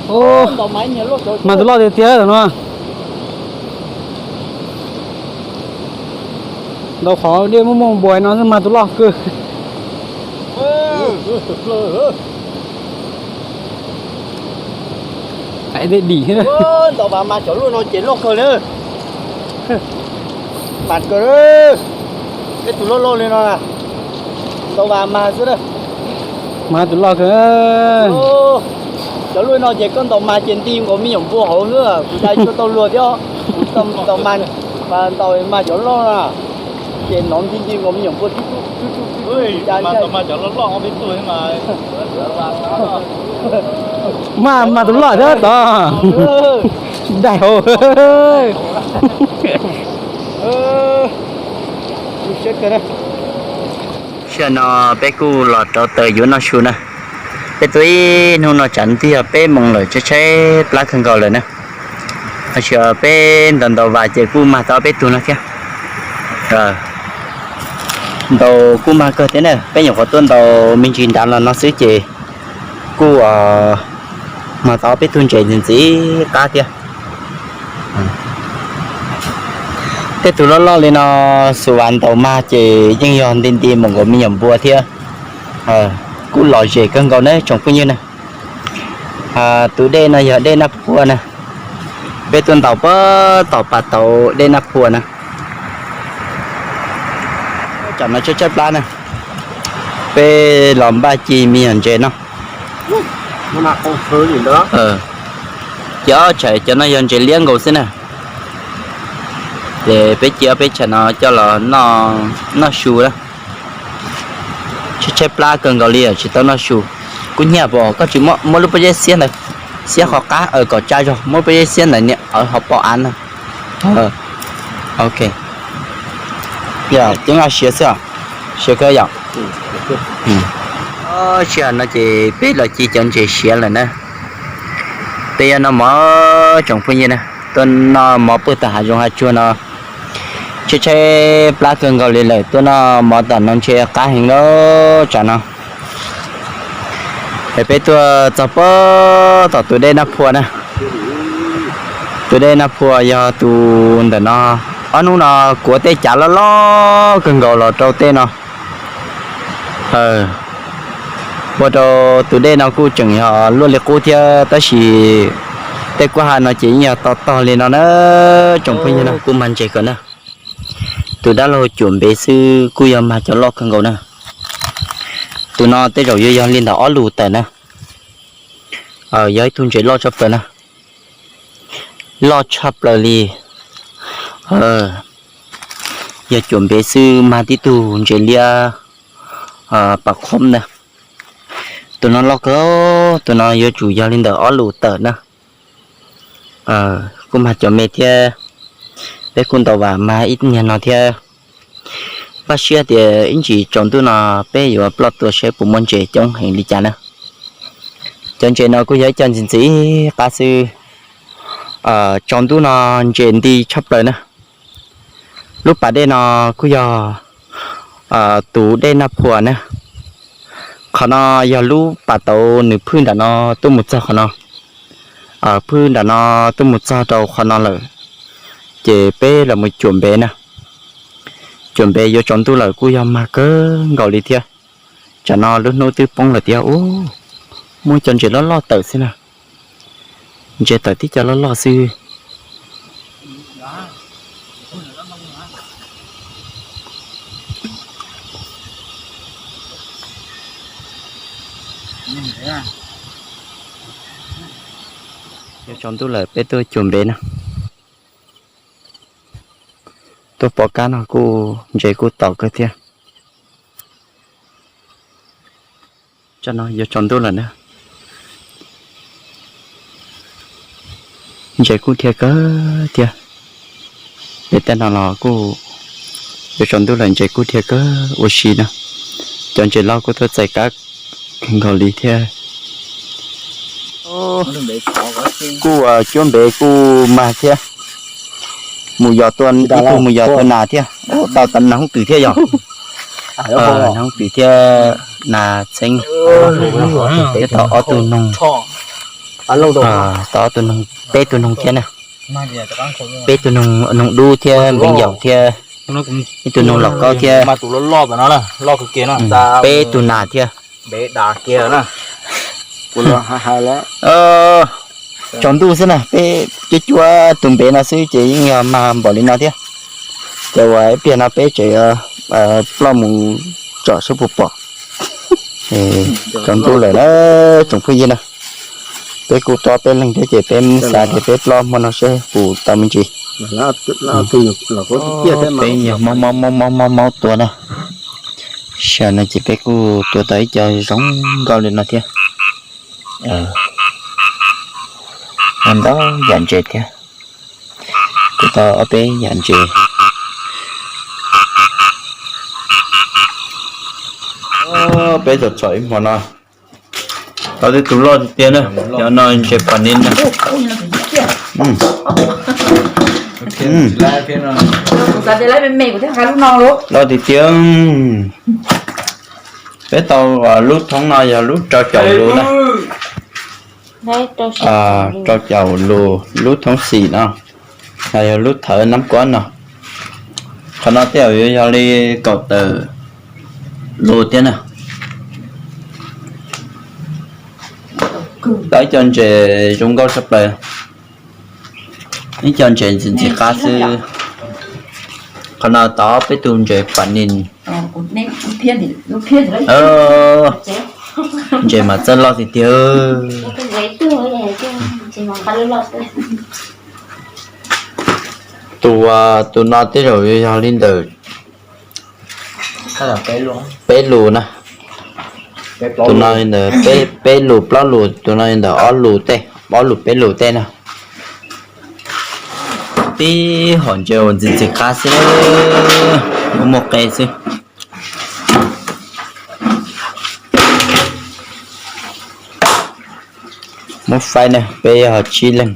Mag tus loj tiag tiag no. Ntau qhov dej muaj muaj npua no mag tus loj kawg. Ntau vas mas cov luaj no ces loj kawg na. Mas kawg, peb tus loj loj li no na. Ntau vas mas xwb na. Mas tus loj kawg. Cov luaj no ces koj ntaus mas ces nti nkaus me nyuam npua hauv xwb, kuv ntshai tsis tau luag thiab. Kuv ntaus mas, ntaus mas cov loj na, ces nov nti nti nkaus me nyuam npua. Mas tus loj thiab tod. Dai hauv. Sij hawm no peb kuj los rauv taws yuav noj su na. Peb tuaj ib hnub no tsam twb yog peb moos lawm, tshaib tshaib plab kawg nkaus lawm na. Tab sis peb ntaus ntaus vas ces kuj mag tau peb tug no thiab. Ntaus kuj mag kawg thiab na, peb nyuam qhuav tuaj ntaus me ntsis nrad los no xwb ces kuj mag tau peb tug ntses ntxim ntxim qab thiab. Tej tug loj loj li no, xuas vas ntaus mag ces yeej yog nti nti mus nkaus me nyuam npua thiab. Kuj lom zem kawg nkaus na tsoom phooj ywg na. Tus dej no yog dej Naj Phua na. Peb tuaj ntaus puag tom pas tauv dej Naj Phua na. Tsam no tshaib tshaib plab na, peb los npaj ci me nyuam ntses no. Ces ob tshais cov no yog ntses liab nkaus xwb na. Ces peb cia ob peb tshais no coj los noj su na. Tshaib tshaib plab kawg nkaus li tsis tau noj su. Kub hnyiab pom koj tsis muab lub pob zeb xiab ntawd, xiab qhov qab kom tsa zog, muab pob zeb xiab ntawd niam ho pom av na. Ok. Yog ceeb siav xwb, siav kawg yom. Sij hawm no ces peb los ci cov ntses siav lawm na. Peb yuav noj mov tsoom phooj ywg na, tuaj noj mov puag tom hav zoov hav tsuag no. Tshaib tshaib plab kawg nkaus li lawm, tuaj noj mov tom no ntshe qab heev lawm tsam no. Es peb tuaj txog puag tom tus dej Naj Phua na. Tus dej Naj Phua yog tus ntawm no, ob hnub no kuav tej cav loj loj kawg nkaus los rau tej no. Ua rau tus dej no kuj tseem yog luaj li qub thiab, tab sis tej kwj ha no ces yeej yog to tog li no na. Tsoom phooj ywg no kuj mag ntses kawg na. Tus dab laug cuam npev xwb kuj yog mag cov loj kawg nkaus na. Tus no tej zaum yuav yog li ntawm ob lus tawm na. Yog ib tug ntses loj tshaj plaws na. Loj tshaj plaws li. Yog cuam npev xwb mag tib tug ntses liab pas khob na. Tus no loj kawg, tus no yuav tsum yog li ntawm ob lus tawm na. Kuj mag cov me thiab. Peb kuj ntaus vam mag ib nyuag no thiab. Npaj siab tias ib ntsis tsaus ntuj no peb yuav ploj tua saib puas muaj ntses coob heev li cas na. Cov ntses no kuj yog ib co ntxim ntxim qab xwb. Tsaus ntuj no ntses nti tshaj plaws na. Lub pas dej no kuj yog tus dej Naj Phua na. Qhov no yog lub pas tauv nws phwj nram no tuaj mus txog qhov no. Phwj nram no tuaj mus txog rau qhov no lawm, ces peb los mus cuam npev na. Cuam npev yuav tsaus ntuj lawm kuj yog mag kawg nkaus li thiab. Tsam no lub hnub twb poob lawm tiag ub. Muaj cov ntses loj loj tawm xwb na. Ntses tawm tib co loj loj xwb. Yuav tsaus ntuj lawm peb tuaj cuam npev na. Tuaj pov kab no kuj ntses kuj tom kawg thiab. Tsam no yuav tsaus ntuj lawm na. Ntses kuj dhia kawg thiab. Peb tej no los kuj yuav tsaus ntuj lawm ntses kuj dhia kawg ua si na. Cov ntses loj kuj tuaj txais kab kawg nkaus li thiab. Kuj cuab npev kuj mag thiab. Mus yos tua, ib tug mus yos tua nas thiab. Tau tau nas hoob twm thiab yog. Nas hoob twm thiab nas txheeb. Thiab tau ob tug noog. Tau tus noog, peb tus noog thiab na. Peb tus noog, noog dub thiab npeev yaus thiab ib tug noog laus kaub thiab. Peb tus nas thiab. Tsaus ntuj xwb na, peb cuab cuab tus npev no xwb ces yeej yog mag npaum li no thiab. Ces ua ib pliag no peb tseem yuav ploj mus tsom saib puas pom. Tsaus ntuj lawm na tsoom phooj ywg na. Peb kuj tuaj peb leeg thiab ces peb xav tias peb ploj hmo no seb puas tau me ntsis. Peb nyuag maub maub maub maub maub tua na. Sij hawm no ces peb kuj tua tau ib co zoo nkauj li no thiab. Ua ntau yam ntses thiab. Kuj tau ob peb yam ntses. Peb tsom tsom ib hmo no tau tej tus loj tiag tiag na. Cov no ntses pas nis na. Loj tiag tiag. Peb tau lub thoob no yog lub rau caum lus na. Rau caum lus lub thoob xim no, no yog lub thawv nab kuab no. Qhov no tej zaum yuav yog li kaum tawm lus thiab na. Tau ib co ntses zoo nkauj tshaj plaws, ib co ntses ntxim ntxim qab xwb. Qhov no tau peb tus ntses pas nis. Ntses mas txawj loj tiag tiag. Tus, tus no tej zaum yog li ntawm peb lus na. Tus no li ntawm peb lus plaub lus, tus no li ntawm ob lus tej, ob lus peb lus tej na. Tib hom ntses uas ntxim ntxim qab xwb, muaj muaj qe xwb. Muab faib na, peb ho tsib leeg.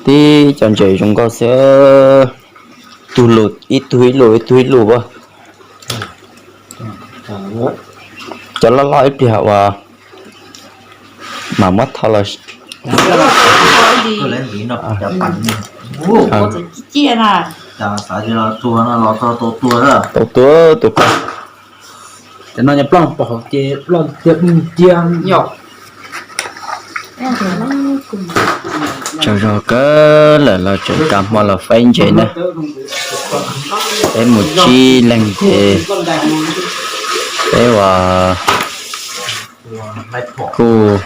Tib co ntses zoo nkauj xwb. Tug lus ib tug ib lus ib tug ib lus as. Cov loj loj ib pliag uas mam muab tho los. Tau tua tus ko. Cov no ploj pom hauv ces ploj tiag tiag yom. Tsaug zog kawg lawm los tseem tau hmo los faib ntses na. Peb mus tsib leeg ces peb uas kuj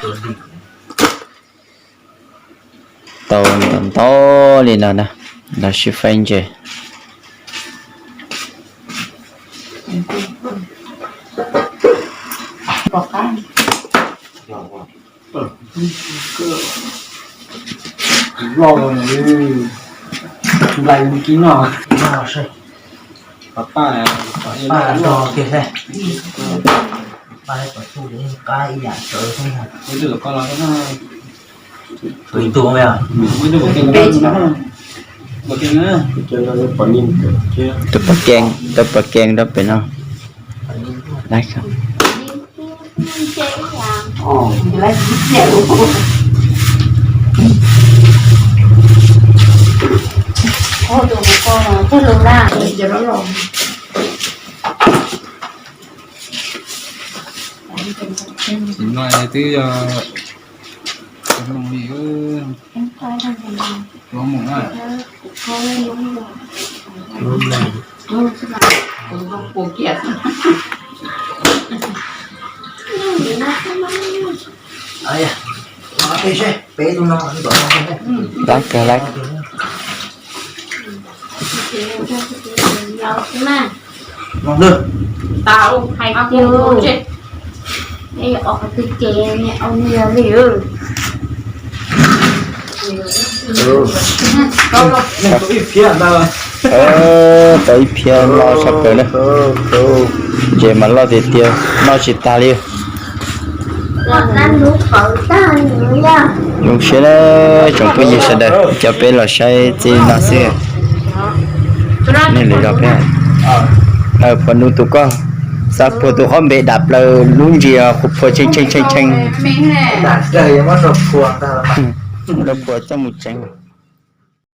tau ntau ntau li no na, los sib faib ntses. Tus pas kees, tus pas kees rau pem no. Sim no twb yog, Lab kawg lab. Tau hais tias, ov, qhov twg ces niam ua li. Tau ib phiab no sab plaws na. Ntses mas loj tiag tiag, noj tsis tag li. Zoo siab na tsoom phooj ywg sawv daws, coj peb los saib txij no xwb. Nej lwm zaus peb, phua nub tus koj, xav phua tus qhob npe dam plaws lub ntsis, phua tshee tshee tshee tshee, phua coj mus tseev.